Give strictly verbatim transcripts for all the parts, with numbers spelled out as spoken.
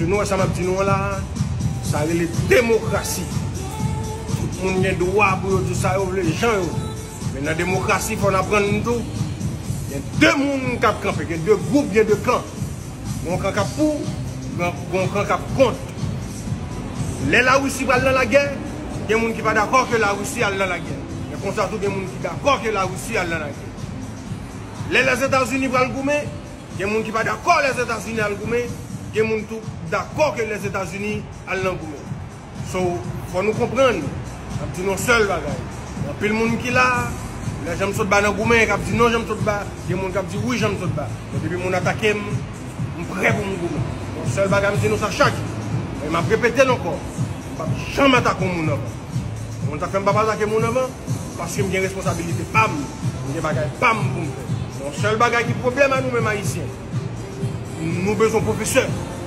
Nou wè sa m ap di nou an la, sa rele demokrasi. Tout moun gen dwa pou yo di sa yo vle, jan yo vle. Men nan demokrasi, fò n aprann tou, gen de moun k ap kanpe, gen de gwoup, gen de kan. Gon kan k ap pou, gon, gon kan k ap kont. Lè Larisi pral nan lagè, gen moun ki pa dakò ke Larisi al nan lagè. Men konsa tou, gen moun ki dakò ke Larisi al nan lagè. Lè Lèzetazini pral goumen, gen moun ki pa dakò Lèzetazini al goumen, gen moun tou dakò ke Lèzetazini al nan goumen. So, fò nou konprann, m ap di nou sèl bagay. Gen anpil moun ki la, lè Janm Sotba nan goumen, k ap di non Janm Sotba, gen moun k ap di wi Janm Sotba. Men depi moun atake m, m prè pou m goumen. Yon sèl bagay m di nou sa chak jou. E m ap repete l ankò, m p ap janm atake yon moun anvan. Moun sa fè m p ap atake moun anvan, paske m gen responsabilite pa m, m gen bagay pa m pou m fè. Yon sèl bagay ki pwoblèm a nou menm Ayisyen, nou bezwen pwofesè,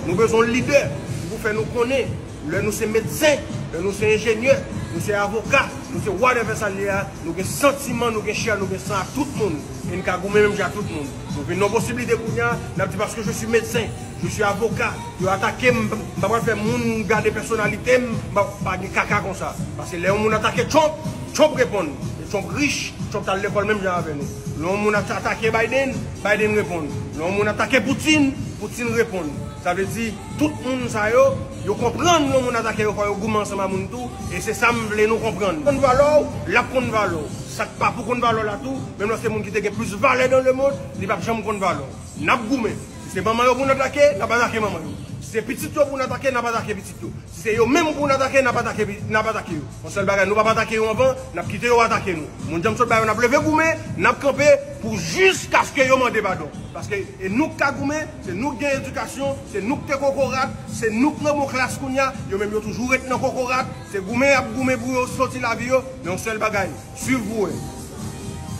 nou bezwen lidè ki pou fè nou konnen lè nou se medsen, lè nou se enjenyè, nou se avoka, nou se whatever sa l ye a, nou gen santiman, nou gen chè, nou gen san ak tout moun. E n ka goumen menm jan ak tout moun. Nou vin nan posiblite kounye a, n ap di paske je suis médecin, je suis avocat, yo atake m, m pa pral fè moun gade pèsonalite m, m pa, pa gen kaka konsa. Paske lè yon moun atake Trump, Trump reponn. E Trump rich, Trump t al lekòl menm jan avè nou. Lè yon moun at-, atake Biden, Biden reponn. Lè yon moun atake Putin, Putin reponn. Sa vle di, tout moun sa yo, yo konprann lè yon moun atake yo, fò yo goumen ansanm a moun tou, e se sa m vle nou konprann. Konn valè w, l ap konn valè w. Sa k pa pou konn valè w la tou, menm lè se moun ki te gen plis valè dans le monde, li p ap janm konn valè w. N ap goumen. Si se manman yo pou n atake, n ap atake manman yo. Si se pitit yo pou n atake, n ap atake pitit yo. Si se yo menm pou n atake, n ap atake, n ap atake yo. Yon sèl bagay, nou p ap atake yo anvan, n ap kite yo atake nou. Moun Janm Sotba yo, n ap leve goumen, n ap kanpe pou jiskaske yo mande padon. Paske e nou k ka goumen, se nou k gen edikasyon, se nou k te kokorat, se nou k nan bon klas kounye a, yo menm yo toujou ret nan kokorat, se goumen y ap goumen pou yo soti lavi yo, men yon sèl bagay, swiv pou wè.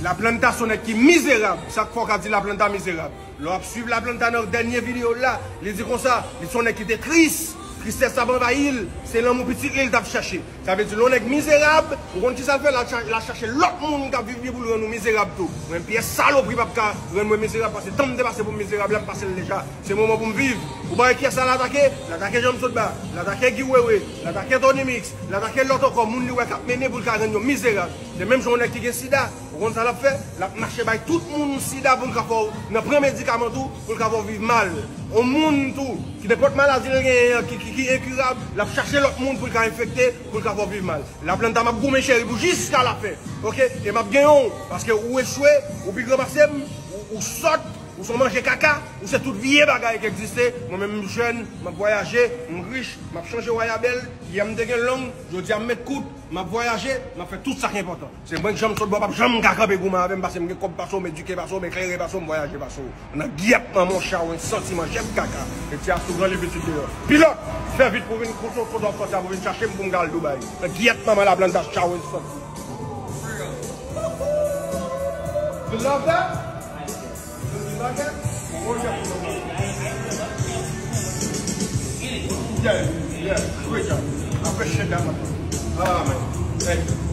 Laplanta se yon nèg ki mizerab, sa k fè w ka di Laplanta mizerab. Lè w ap swiv Laplanta nan dènye videyo l la, li di konsa, li se yon nèg ki te tris, tristès ap anvayi l, se lanmou pitit li l t ap chèche. Sa vle di, lè yon nèg mizerab, ou konn kisa l fè? L al cha-, l al chache lòt moun k ap viv byen pou l rann ou mizerab tou. Mwen, pyès salopri p ap ka rann mwen mizerab, paske tan m te pase pou m mizerab la, m pase l deja. Se moman pou m viv. Ou pa wè kiyès l al atake? L atake Janm Sotba, l atake Guy Wewe, l atake Tony Mix, l atake lòt ankò, moun li wè k ap mennen pou l ka rann yo mizerab. Se menm jan yon nèg ki gen sida. Ou konn sa l ap fè? L ap mache bay tout moun sida pou l ka fè w nan pran medikaman tou, pou l ka fè w viv mal. Yon moun tou, ki nenpòt maladi l genyen an, ki, ki, ki enkirab, l ap chache lòt moun pou l ka enfekte, pou l ka fè w viv mal. Laplanta, m ap goumen cheri pou jiska lafen. Oke? E m ap genyen w, paske ou echwe, ou pi gran pase m, ou, ou sòt, ou se yon manje kaka, ou se tout vye bagay ki egziste. Mwen menm m jèn, m ap vwayaje, m rich, m ap chanje wayabèl, yè m te gen long, jodi a m met kout, m ap vwayaje, m ap fè tout sa k enpòtan. Se mwen k janm sot bò, p ap janm ka kanpe goumen avè m, paske m gen kòb pase w, m edike pase w, m eklere pase w, m vwayaje pase w. Nan gyèt manman w, chawen santi manchèt kaka. E ti asou gran li pitit deyò. Pilòt, fè vit pou vin kote w sot w ap sòti a pou vin chache m pou m ka al Dubai. Nan gyèt manman Laplanta chawen santi. You love that? You love that? Yeah, yeah, great job. I appreciate that much. Ah, man. Thank you.